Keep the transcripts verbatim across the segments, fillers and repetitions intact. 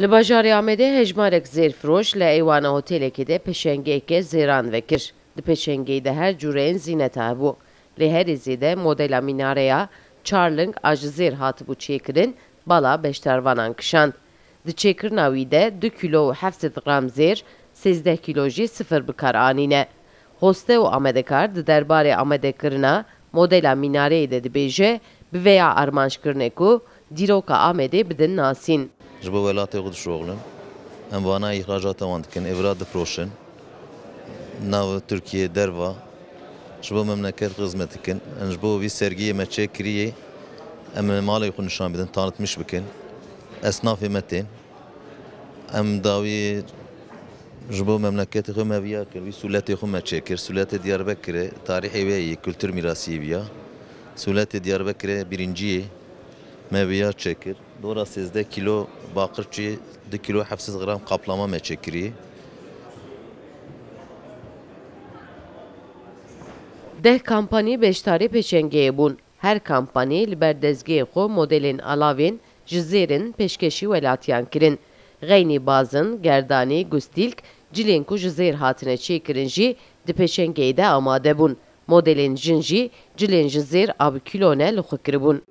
Li bajarê Amedê hejmarek zêrfiroş li eywana hotelekê de pêşengeyeke zêran vekir. Di pêşengeyê de her cûreyên zîneta hebû. Lê herî zêde modela mînareya çar ling a ji zêr hatibû çêkirin, bala beşdarvanan kişand. Di çêkirina wî de du kîlo û heft sed gram zêr, sêzdeh kîlo jî sifir bi kar anîne. Hoste û amadekar di derbarê amadekirina modela mînareyê de dibêje, bi vêya armanc kirine ku dîroka Amedê bidin nasîn. Ji bo welatê xwe dişoxilin. Em vana îxracata wan dikin, êvira difiroşin. Nav Tirkiyê, derva, ji bo memleket xizmet dikin. Em ji bo vî sergiyê me çêkiriyê, em ê malê xwe nîşan bidin, tanitmiş bikin. Esnafê me tên. Em dawî ji bo memleketê xwe me viya kir, vî sûletê xwe me çêkir. Sûletê Diyarbekirê tarîhê wê yê, kultur mîrasî yê viya. Sûletê Diyarbekirê birinciyê me viya çêkir. Dora sêzdeh kîlo baqir çi, du kîlo heft sed gram kaplama me çêkirî. Deh kampanî beşdarê pêşengeyê bûn. Her kampanî li ber dezgehê xwe modelên alavên ji zêr in pêşkêşî welatiyan kirin. Xeynî bazin, gerdanî, gustîlk, cilên ku ji zêr hatine çêkirin jî di pêşengeyê de amade bûn. Modelên jin jî cilên ji zêr a bi kîlo ne li xwe kiribûn.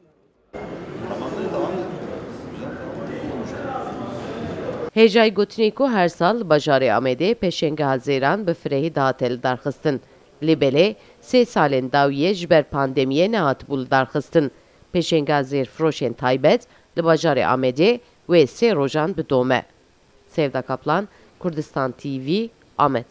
Hêjayî gotinê ku her sal li bajarê Amedê pêşengeha zêran bi firehî dihate lidarxistin. Lê belê sê salên dawiyê ji ber pandemiyê nehatibû lidarxistin. Pêşengeha zêrfiroşên taybet li bajarê Amedê wê sê rojan bi dom e. Sevda Kaplan, Kurdistan T V, Amed.